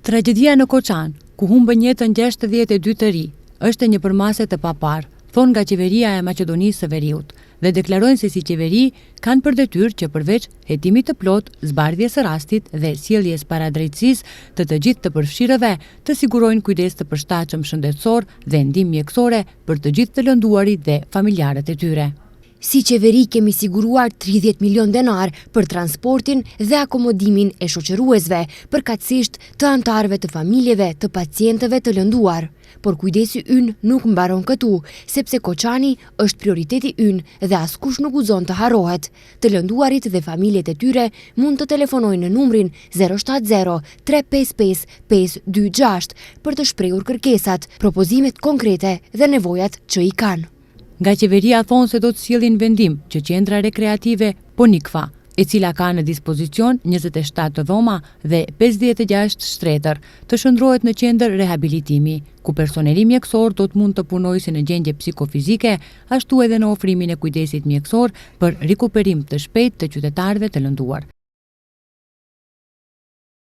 Tragjedia në Koçan, ku humbën jetën 62 të ri, është e një përmase të paparë, thonë nga qeveria e Maqedonisë së Veriut, dhe deklarojnë se si qeveri kanë për detyrë që përveç hetimit të plotë, zbardhjes së rastit dhe sjelljes para drejtësisë të të gjithë të përfshirëve, të sigurojnë kujdes të përshtatshëm shëndetësor dhe ndihmë mjekësore për të gjithë të lënduarit dhe familjarët e tyre. Si qeveri kemi siguruar 30 milion denar për transportin dhe akomodimin e shoqëruesve, përkatësisht të anëtarëve të familjeve të pacientëve të lënduar. Por kujdesi ynë nuk mbaron këtu, sepse Koçani është prioriteti ynë dhe askush nuk guxon të harrohet. Të lënduarit dhe familjet e tyre mund të telefonojnë në numrin 070 355 526 për të shprehur kërkesat, propozimet konkrete dhe nevojat që i kanë. Nga qeveria thonë se do të sjellin vendim që qendra rekreative Ponikva, e cila ka në dispozicion 27 dhoma dhe 56 shtretër, të shndërrohet në qendër rehabilitimi, ku personeli mjekësor do të mund të punojë si në gjendje psikofizike, ashtu edhe në ofrimin e kujdesit mjekësor për rikuperim të shpejtë të qytetarëve të lënduar.